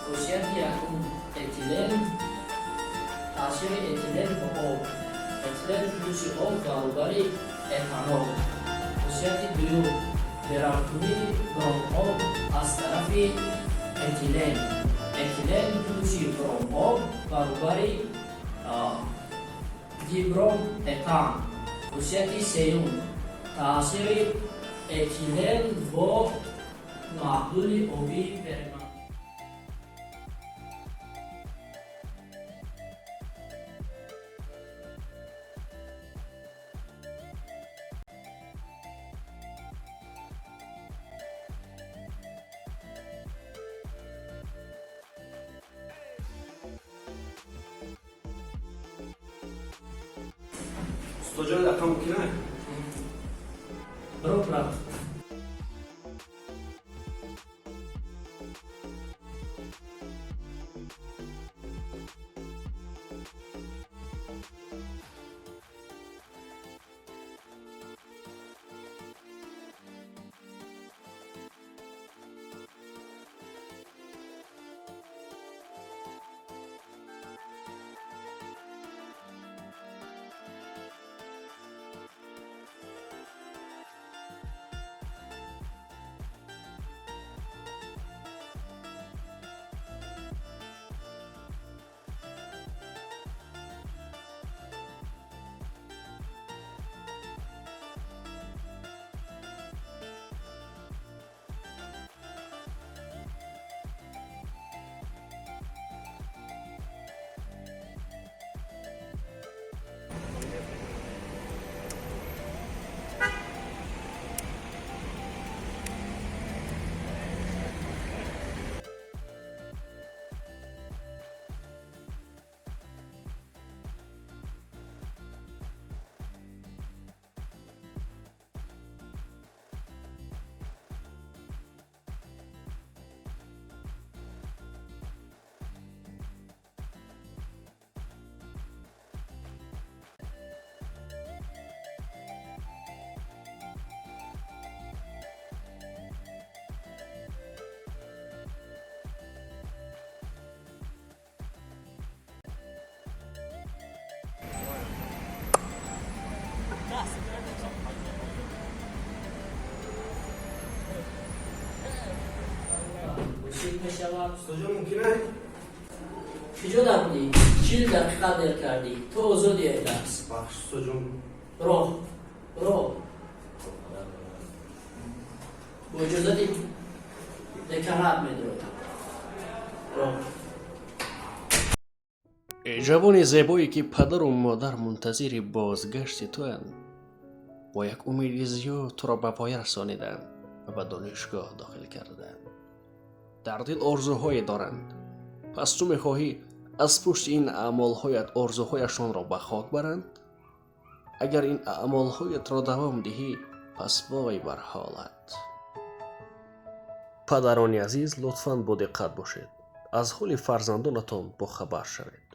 Хусусияти якум: этилен, таъсири этилен бо об, этилен плюси об баробари этанол. Хусусияти дуюм: берамкунии бромоб аз тарафи этилен, этилен плюси бромоб баробари дибромэтан. Хусусияти сеюм: таъсири этилен бо маҳлули обии перманганат. Устоҷон, дақиқа мумкин ай? Бро, брат. Ҳосил мешавад. Устоҷон, мумкин ай? Куҷо будӣ? 40 дақиқа дер кардӣ. Ту озодӣ, ай дарс. Бахш, устоҷон. Роҳ, роҳ. Бо иҷозати деканат медироям, роҳ. Эй ҷавони зебое, ки падару модар мунтазири бозгашти туанд, бо як умеди зиёд туро ба поя расониданд ва ба донишгоҳ дохил карданд, дар дил орзуҳое доранд. Пас ту мехоҳӣ аз пушти ин аъмолҳоят орзуҳояшонро ба хок баранд? Агар ин аъмолҳоятро давом диҳӣ, пас вой бар ҳолат. Падарони азиз, лутфан бодиққат бошед, аз ҳоли фарзандонатон бохабар шавед.